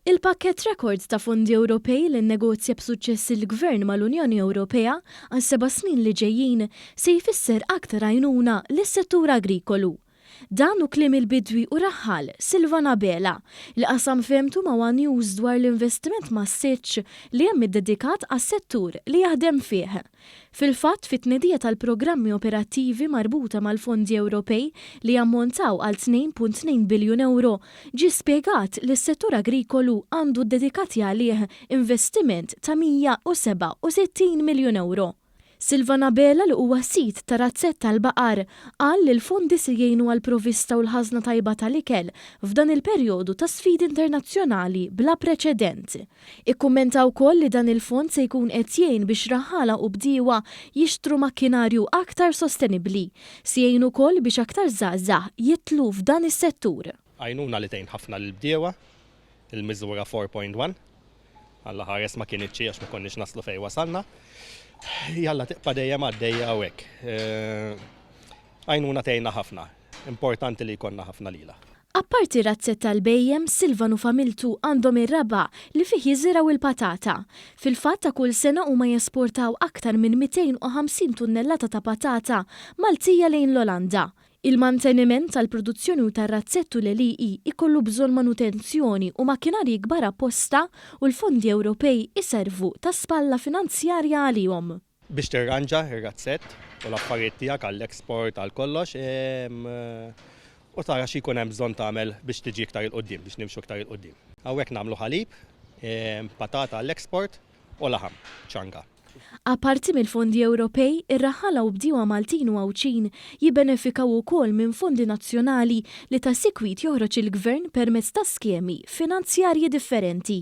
Il-pakkett rekord ta' fondi Ewropej li nnegozja b'suċċess il-Gvern mal-Unjoni Ewropea għas-seba' snin li ġejjin se jfisser aktar għajnuna lis-settur agrikolu. Dan hu kliem il-bidwi u raħħal Silvan Abela, li qasam fehmtu ma' one News dwar l-investiment massiċċ li hemm iddedikat għas-settur li jaħdem fih. Fil-fatt, fit-tnedija tal-programmi operattivi marbuta mal-fondi Ewropej li jammontaw għal 2.2 biljun ewro, ġie spjegat li s-settur agrikolu għandu ddedikati għalih investiment ta' 167 miljun ewro. Silvan Abela li huwa sid ta' razzett tal-baqar qal li l-fondi se jgħinu għall-provista u l-ħażna tajba tal-ikel f'dan il-perjodu ta' sfidi internazzjonali bla preċedent. Ikkummenta wkoll li dan il-fond se jkun qed jgħin biex raħħala u bdiewa jixtru makkinarju aktar sostenibbli. Se jgħin ukoll biex aktar żgħażagħ jidħlu f'dan is-settur. Għajnuna li tgħin ħafna lill-bdiewa, il-miżura 4.1. Alla ħares ma kinitx hi għax ma konniex naslu fejn wasalna. Jalla tibqa' dejjem għaddejja hawnhekk. Għajnuna tgħinna ħafna. Importanti li jkollna ħafna lilha. Apparti r-razzett tal-bhejjem, Silvan u familtu għandhom ir-raba' li fih jiżirgħu l-patata. Fil-fatt ta' kull sena huma jesportaw aktar minn 250 tunnellata ta' patata Maltija lejn l-Olanda. Il-manteniment tal-produzzjoni u tar-razzett u l-għelieqi jkollu bżonn manutenzjoni u makkinarji kbar apposta u l-fondi Ewropej iservu ta' spalla finanzjarja għalihom. Biex tirranġa r-razzett u l-affarijiet tiegħek għall-export, għal kollox, u tara xi jkun hemm bżonn tagħmel biex tiġi iktar 'il quddiem, biex nimxu iktar 'il quddiem. Hawnhekk nagħmlu ħalib, patata għall-export u laħam, ċanga. Apparti mill-fondi Ewropej, ir-raħħala u bdiewa Maltin u Għawdxin jibbenefikaw ukoll minn fondi nazzjonali li ta' sikwit joħroġ il-Gvern permezz ta' skemi finanzjarji differenti.